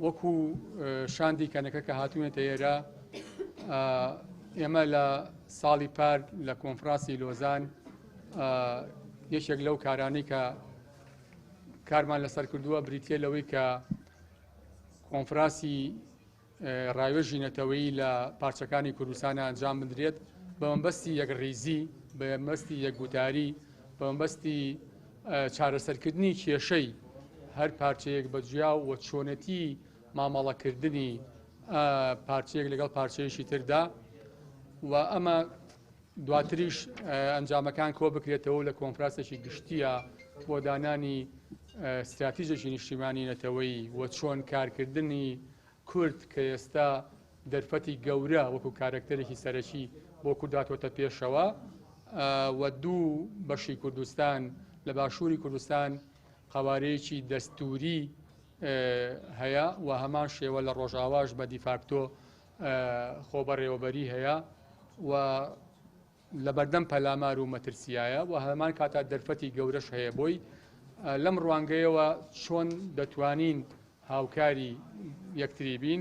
وەکو شاندی کەنەکە کە هاتوونەتە ئێرە، ئێمە لە ساڵی پار لە کۆنفراسی لۆزان یەکێک لەو کارانەی کە کارمان لەسەر کردووە بریتە لەوەی کە کۆنفراسی ڕاوێژی نەتەوەیی لە پارچەکانی کوردستانە ئەنجام بدرێت بە مەبەستی یەکڕیزی، بە مەبەستی یەکگوتاری، بە مەبەستی چارەسەرکردنی کێشەی هەر پارچەیەک بە جیا و چۆنەتی مامەڵەکردنی پارچەیەک لەگەڵ پارچەیەکی تردا و ئەمە دواتریش ئەنجامەکان کۆ بکرێتەوە لە کۆنفراسێکی گشتیە بۆ دانانی ستراتیژێکی نیشتیمانی نەتەوەیی و چۆن کارکردنی کورد کە ئێستا دەرفەتی گەورە وەکو کارەکتەرێکی سەرەکی بۆ کورد هاتووەتە پێشەوە و دوو بەشی کوردستان لە باشووری کوردستان قەوارەیەکی دەستووری هەیە و هەمان شێوە لە ڕۆژاواش بە دیفاکتۆ خۆبەڕێوەبەری هەیە و لەبەردەم پەلامار و مەترسیایە و هەمان کاتا دەرفەتی گەورەش هەیە بۆی، لەم ڕوانگەیەوە چۆن دەتوانین هاوکاری یەکتری بین؟